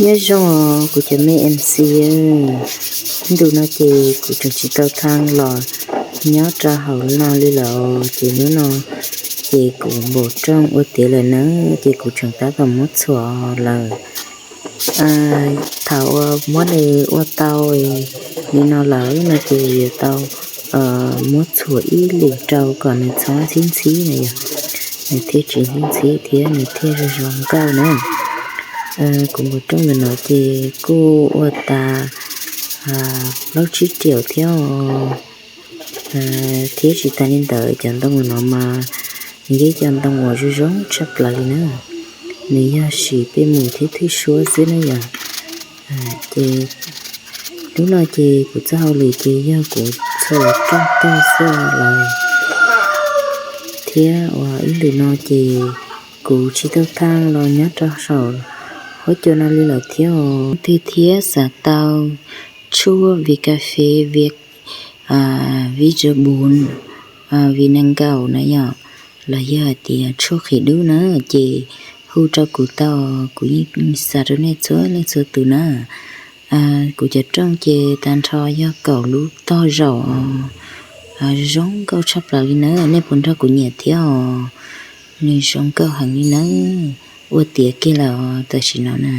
Nyob zoo os kuv cov me MC, ntu no ces kuv tseem tsis tau thaj los nyob rau hauv no li lawm, ces hnub no ces kuv npau rooj ua tiav lawm na, ces kuv tseem tab tom muab txhuam lawm. Thaum uas muab nws ua tau li no lawm no ces yuav tau muab txhuam ib lwm rau kom nws txhob ntxhib ntxhib na yom, nws thiaj tsis ntxhib ntxhib thiab nws thiaj zoo zoo nkauj na. Kuv npau rooj ntawm no ces kuj ua tas plaub tsib riaum thiab os. Thiab tsis tas li ntawd cov ntoo no mas nws yog cov ntoo uas zoo zoo tshaj plaws li na. Nws yog siv pej mus thiab thwj suab xwb na yom. Ces hnub no ces kuv txoj hauj lwm ces yog kuv txhuam rooj tag xwb lawm. Thiab uas ib lwm no ces kuv tsis tau thaj los nyob rau saum huab cua no li lawm thiab os. Twg thiab xav tau tshuaj vij kas fes, vij, vij tsw bun, vij nees nkaum na yom, los yog hais tias tshuaj qhiav dub na, ces hu rau kuv tau, kuv yeej xa rau nej txhua leej txhua tus na. Kuv cov rooj ces tag nrho yog kaum lub tog zaum os. Zoo nkauj tshaj plaws li na, nej puas nrog kuv nyiam thiab os? Nws zoo nkauj heev li na. Ua tiav kiag lawm tam sim no na.